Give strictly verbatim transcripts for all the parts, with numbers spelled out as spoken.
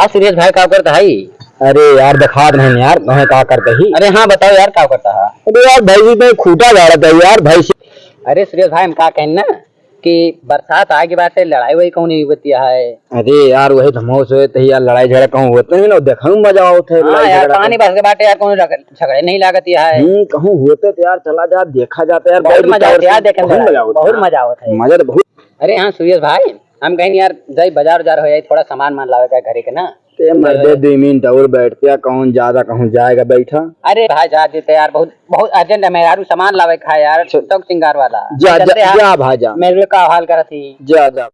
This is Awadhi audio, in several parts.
सुरेश भाई, का करता है? अरे यार, देखात नहीं यार, मैं का करता ही। अरे हाँ, बताओ यार, का करता है? अरे यार, भैंसी में खूंटा गाड़त है यार, भैंसी। अरे सुरेश भाई, हम का कहेन ना कि बरसात आगे बाटे, लड़ाई वही कौन नहीं होती है। अरे यार, वही तो मौसम होत है यार, लड़ाई झगड़ा कहूँ होत नहीं ना, देखा में मजा आवत है, हाँ लड़ाई यार, झगड़ा पानी के। बरस के बाटे यार, कौन झगड़-, झगड़े नहीं लागत है। हम्म, कहूँ होते तो यार, चला जा, देखा जाता यार, बहुत भाई मजा आवत है यार, देखे में बहुत लड़ाई, मजा आवत बहुत है। मजा आवत है। मजा तो बहुत। अरे हाँ सुरेश भाई, हम कहेन यार, जाई बाजार उजार हो जाई, थोड़ा सामान मान लावे का घरे के ना। ते मर्दे, दो मिनट और बैठते हैं, कौन ज्यादा कहूँ जाएगा, बैठा। अरे भाई, जा देते यार, बहुत, बहुत अर्जेंट है, मेहरारू सामान लावे का है यार, अच्छा। चौक सिंगार वाला। जा, चलते जा, हैं। जा भाई, जा। मेरे का हाल करत ही। जा, जा।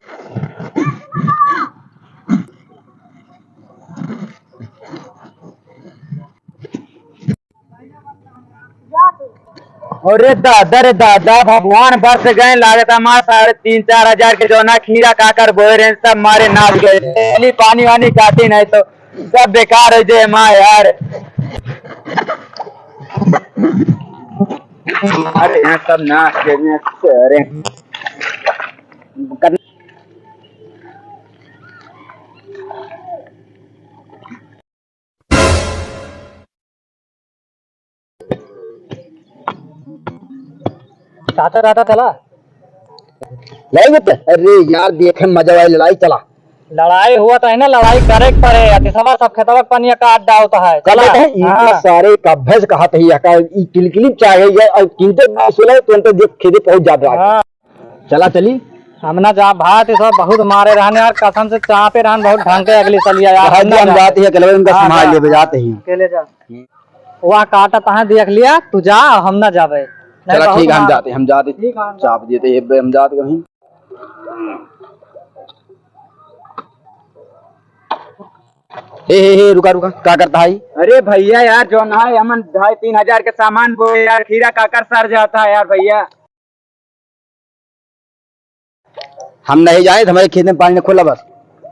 अरे दादा रे दादा, भगवान बरस गए, लागत है मार साढ़े तीन चार हजार के जौन खीरा काकर बोए रहे, सब मारे नाश गए। चली पानी वानी काटी नहीं तो सब बेकार हो जाए माँ यार। अरे यहाँ सब नाश गए, अरे। चाचा, चाचा, चला। लड़ाई होत है? अरे यार, देखे मजा आए, लड़ाई चला। लड़ाई हुआ तो है ना, लड़ाई करे के पड़े। अतिसवा सब खेतवा के पनिया काट डालता है। चला। चला है, इनका हाँ। सारे का भैंस का हाथ ही का, ई किलकिली चाहे ये, और किनते ना सुने, तुरंत देख खेते पहुंच जात रहा। हाँ। चला चली। हम ना जा, भात ये सब बहुत मारे रहने यार, कसम से चापे रहन बहुत ढंग के अगली सलिया यार, कहा हम ना दिया हम जा। जाते हैं, अकेले उनका हाँ, संभाल जा। लेबे, जाते हैं। अकेले जा। हम्म। वहाँ काटा तहाँ देख लिया, तू जा, हम ना जाबे। नहीं, चला बहुत ठीक है, हम मार। जाते हैं, हम जाते हैं। ठीक है, हम चाप देते हैं, हम जाते कहीं। हे, हे, हे, रुका, रुका, का करता है? अरे भैया यार, जौन है, हमन ढाई तीन हजार के सामान बोए यार, खीरा काकर सर जाता है यार भैया। हम नहीं जाए, हमारे खेत में पानी न खोला बस।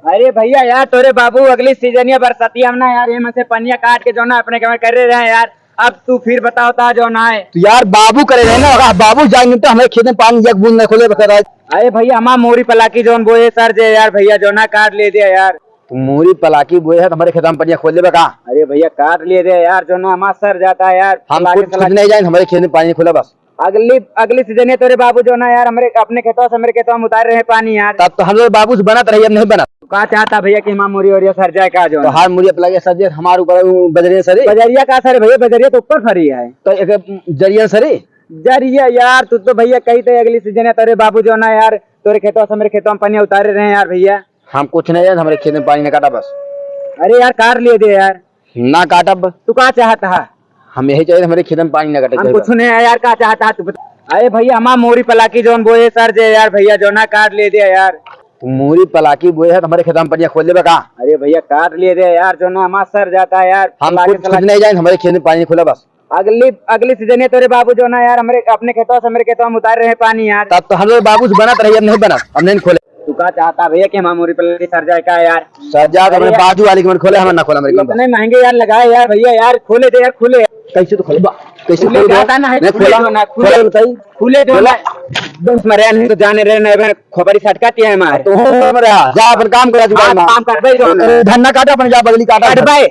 अरे भैया यार, तोरे बाबू अगली सीजनिया बरसाती हम ना यार, ये में से पनिया काट के जौन है अपने कमर करे रहे हैं यार। अब तू फिर बताओ ता जौन है। तो यार बाबू करे रहे ना, अगर बाबू जाएंगे तो हमारे खेत में पानी एक बूंद न खोले बस आज। अरे भैया, हमार मूरी पलाकी जौन बोए सर जे यार भैया, जौन है काट ले दे यार। तो मूरी पलाकी बोए है तो हमारे खेत में पनिया खोल देबे का? अरे भैया, काट ले दे यार, जौन है हमार सर जाता है यार, हम पलाकी कुछ, कुछ सलाकी। नहीं जाए, हमारे खेत में पानी खोला बस। अगली, अगली सीजन है तोरे बाबू जौन है यार, हमरे अपने खेतवा से हमरे खेतवा में उतार रहे हैं पानी यार। तब तो हम लोग बाबू से बनत रही, अब नहीं बनत। तू का चाहता भैया कि हमार मूरी ओरिया सर जाए का जौन? तो हार मूरी पलाकी सर जाए, हमारे ऊपर ऊ बजरिया सरी। बजरिया का सर भैया, बजरिया तो ऊपर फरी है। तो एक जरिया सरी। जरिया यार, तू तो भैया कही थे अगली सीजन है तोरे बाबू जौन है यार, तोरे खेतवा से हमरे खेतवा में पानी उतारे रहे हैं यार भैया। हम कुछ नहीं जाने, हमारे खेत में पानी न काटा बस। अरे यार, काट लिए दे यार। ना काटब। तू का चाहता है? हम यही चाहिए, हमारे खेत में पानी न काटे हम कहीं कुछ बस। नहीं है यार, का चाहता है तू बता। अरे भैया, हमार मूरी पलाकी जौन बोए सर जे यार भैया, जौन है काट लिए दे यार। तू मूरी पलाकी बोए है तो हमारे खेत में पनिया खोल देबे का? अरे भैया, काट लिए दे यार, जौन है हमार सर जाता है यार, हम पलाकी कुछ, कुछ सलाकी। नहीं जाने, हमारे खेत में पानी खोला बस। अगली, अगली सीजन है तोरे बाबू जौन है यार, हमरे अपने खेतवा से हमरे खेतवा में उतार रहे हैं पानी यार। तब तो हम लोग बाबू से बनत रही, अब नहीं बनत, अब नहीं खोले। तू का चाहता भैया कि हमार मूरी पलाकी सर जाए का यार? सर जाए तो अरे अपने यार। बाजू वाली के मन खोले, हमार ना खोला, मेरे को इतने महंगे यार लगाए यार भैया यार, खोले दे यार, खोले। कैसे तो खोलबा? कैसे खोले खोलबा? जाता ना है, नहीं खोले खोला, दो ना, खोले। खोला बताई। खोले दो खोला। ना। बस मरे नहीं तो जाने रहे ना, बहन खोपड़ी सटकाती है हमारे। तो हो मरे, जा अपन काम करा जुगाड़ हाँ, मार। काम कर भाई, दो ना। धन्ना काटा अपन, जा बगली काटा। काट भाई।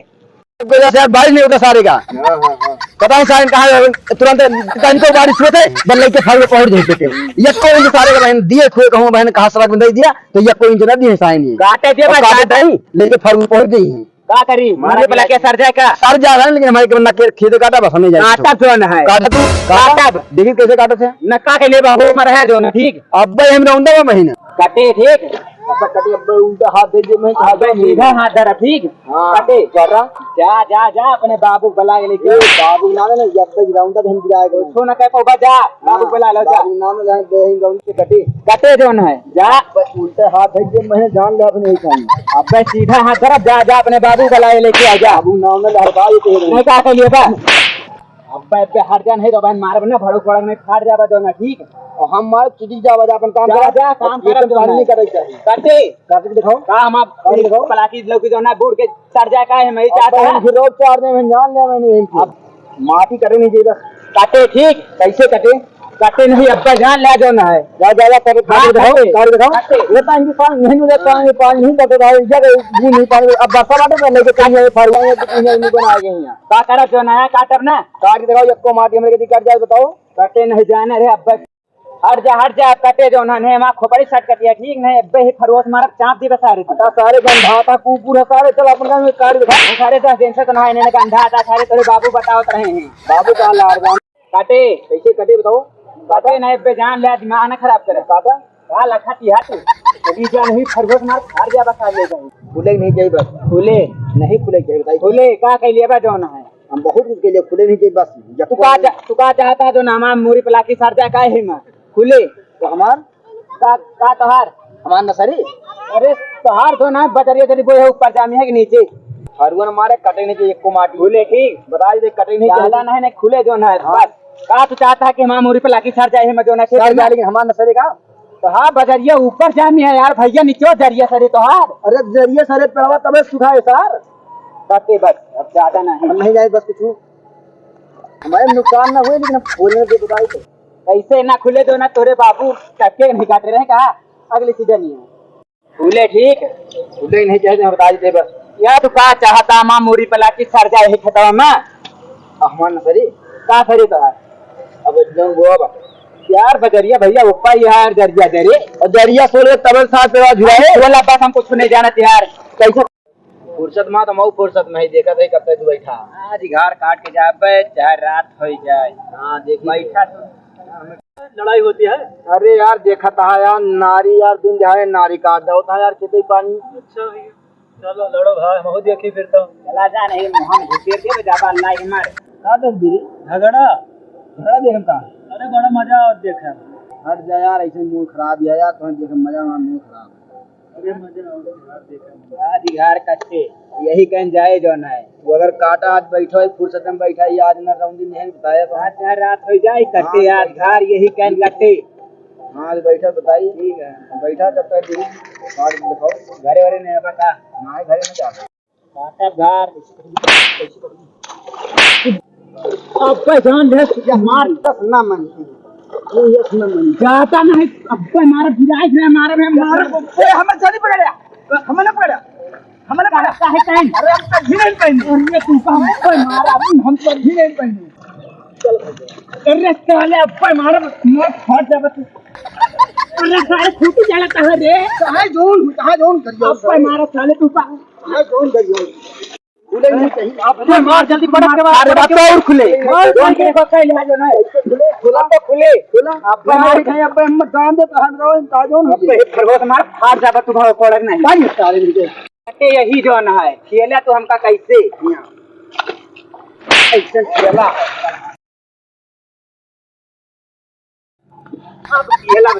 वजह से यार बारिश नहीं होता सारे का। हाँ, हाँ, हाँ। पता नहीं सारे कहाँ है, तुरंत तनिको बारिश हुए थे, बस लेके फल पहुंच जाते थे। ये कोई नहीं सारे का बहन दिए खुए कहूँ बहन कहाँ सड़क में दे दिया, तो ये कोई इंच ना दिए सारे नहीं। काटे दिए और भाई, काटे काटे। टाइम लेके फल पहुंच गई है। का करी? मारे मारे पला के सर जाए का? सर जा रहा है, लेकिन हमारे के बंदा के खेत काटा बस हमें जाए। काटा कौन है? काटा तू, काटा। काटा। देखिए कैसे काटे थे। न का के ले बाबू मर है जो ना, ठीक। अब भाई हम रौंदा बा महीना। काटे, ठीक। अब कटे, अब उल्टा हाथ दे दे, मैं अब सीधा हाथ धरा, ठीक। हाँ। कटे। करा। जा, जा, जा, अपने बाबू बुला के लेके। ए, बाबू ना, ना, ये अब गिराऊंगा तो हम गिराएगा। कुछो ना कह पाऊबा, जा, बाबू हाँ, बुला लो, जा। बाबू ना, ना, ना, दे ही गौन से कटे। कटे जौन है, जा। अब उल्टे हाथ है कि मैंने जान लिया अपने ही काम। अबे सीधा हाथ धरा, जा, जा, अपने बाबू बुला के लेके आ, जा। बाबू ना, ना, हर बार ये कह रहे हैं। नहीं, का कह लिए बा? अबे, अबे, हट जा, नहीं तो बहन मारब ना, भड़क, भड़क नहीं फाट जाबा जौन है, ठीक? और हम मार चुदी जाबा, जा अपन काम जा, करा। जा, काम और ये करा, काम जौन नहीं है। करे चाहिए। कटे। काट के दिखाओ। का हम आप काट के दिखाओ। पलाकी लौकी जौन है बूढ़ के सर जाए का है, मैं ही अब चाहता बहन है। फिर रोज चार दिन में जान लिया मैंने यहीं पे। अब माटी कटे नहीं चाहिए बस। काटे, ठीक। कैसे कटे? कटे नहीं, अब्बे जान ले जौन है। जा, जा, जा, कटे, हाँ, कटे दिखाओ, कटे। कटे दिखाओ। कटे। ये तो इनकी पानी नहीं, मुझे पानी, पानी नहीं, कटे भाई, जब ये नहीं पानी, अब बरसा बाटे तो लेके कहीं ये फरुआ, ये तो कहीं नहीं बनाए गए हैं। का करब जौन है, काटब ना। काट के दिखाओ, यक्को माटी हमरे के कट जाए, बताओ। कटे नहीं जाने रे अब्बे। हट जा, हट जा, कटे जौन है, हमार खोपड़ी सट कटिया, ठीक नहीं, अब्बे ही फरुआ से मारब, चाप दी बस सारे। हटा सारे गंधाता कुकुर है सारे, चल अपन काम में काट दिखा। सारे दस दिन से तो नहाए, इन्हें गंधाता, सारे तोरे बाबू बतावत रहे हैं। बाबू का लाड़ जान। काटे। कैसे कटे बताओ? काटे नहीं, अब्बे जान ले, दिमाग ना खराब करे। काटा? का लखा तिहा तू? अभी जान हुई, फरुआ से मार, फाड़ दिया बस, आ ले जाऊँ। खुले नहीं जाई बस। खुले। नहीं खुले जाई बताई। खुले, का कह लिया बा जौन है? हम बहुत कुछ के लिए खुले नहीं जाई बस। जब तू का चा-, तू का चाहता जो ना हमार मूरी पे लाठी सर जाए, का है हिम्मत? खुले। तो हमार? का, का तोहार? हमार नसरी? अरे तोहार तो ना बजरिया जरी बोए है, ऊपर जामी है कि नीचे? फरुआ न मारे, कटे नहीं चाहिए एको माटी। खुले, ठीक? बता दे, कटे नहीं चाहिए। ज्यादा नहीं, नहीं, खुले जौन है, हाँ। बस। का तू चाहता है कि हमार मूरी पे लाठी सर जाए, हिम्मत जौन है, सर जाए, लेकिन हमार नसरी का? तो हाँ, बजरिया ऊपर जामी है यार, भैया नीचे जरिया सरे तोहार। अरे जरिया सरे पेड़वा तबे सुखाए सर। बस, बस, अब ज्यादा नहीं। हम नहीं जाए बस कुछ। हमारे नुकसान ना हुए, लेकिन हम बोलने दे बताई तो। कैसे ना खुले दो ना तोरे बाबू, टपके नहीं काटे रहे कहा, अगले सीजन ही है। खुले ठीक? खुले नहीं चाहिए, हम बता देते बस। या तू का चाहता माँ, मूरी पला की सर जाए है खेतवा में? हमार नसरी? का सरी तो है? अब एकदम गोवा बा। यार बजरिया भैया ऊपर यार जरिया दे रे। और जरिया सोले तबे साथ पे झुलाए। बोला बस हम कुछ नहीं जानत यार। कैसे? फुर्सत मा तो मऊ फुर्सत में ही देखत है कब तक बैठा। आज घर काट के जाबे चाहे रात हो जाए। हाँ देख बैठा तो। लड़ाई होती है। अरे यार देखा था यार नारी यार दिन जाए नारी काट दो था यार खेते पानी। अच्छा भैया चलो लड़ो भाई हम देखी फिर तो। चला जा नहीं मोहन घुसेड़ के जाबा अल्लाह के मारे। का देख दीदी? झगड़ा। झगड़ा देखम का? अरे बड़ा मजा आवत देखे। हट जा यार ऐसे मूड खराब है यार तुम्हें देखे मजा में मूड खराब है। अरे मजा आवत यार देखे। आज घर कट्टे यही कहीं जाए जो ना है। तू अगर काटा आज बैठो है फुर्सत में बैठा है आज ना रहूंगी नहीं बताया तो। आज चाहे रात हो जाए कट्टे हाँ, यार बैठा। घर यही कहीं कट्टे। हाँ आज बैठा बताई। ठीक है। बैठा तब तक दीदी कार्ड दिखाओ। घरे वाले नहीं बता। ना घरे में जा। काटा घर। अब्बे जान ले, या मार। दस ना मन। ये यस ना मन। जाता नहीं, अब्बे मारा, गिराई रे, मारा, मैं मारा। ओए, हमें जल्दी पकड़ लिया। हमें ना पकड़ा। हमें ना पकड़ा। काहे काहे? अरे, हम तो भी नहीं पहने। अरे, तू का अब्बे मारा, हम तो भी नहीं पहने। अरे, साले, अब्बे मारा, मैं फट जाबे तू। अरे, साले, फूटी जाला कहाँ रे? कहाँ जोन, कहाँ जोन करियो? अब्बे मारा, साले, तू का। कहाँ जोन करियो? खुले नहीं कहीं। अब्बे मार जल्दी पटक के मार। अरे बाप रे, और खुले। मार, मार, खुले, खुले, खुले, खुले, खुले, खुले। अब्बे मार खाए, अब्बे हम गान दे, हम रहो, हम ताजो नहीं। अब्बे एक खरगोश मार, फाड़ जाबा तू भाव कोड़क नहीं। भाई, सारे मिलके। अरे यही जो ना है, खेला तो हमका कैसे? ऐसे खेला। अब खेला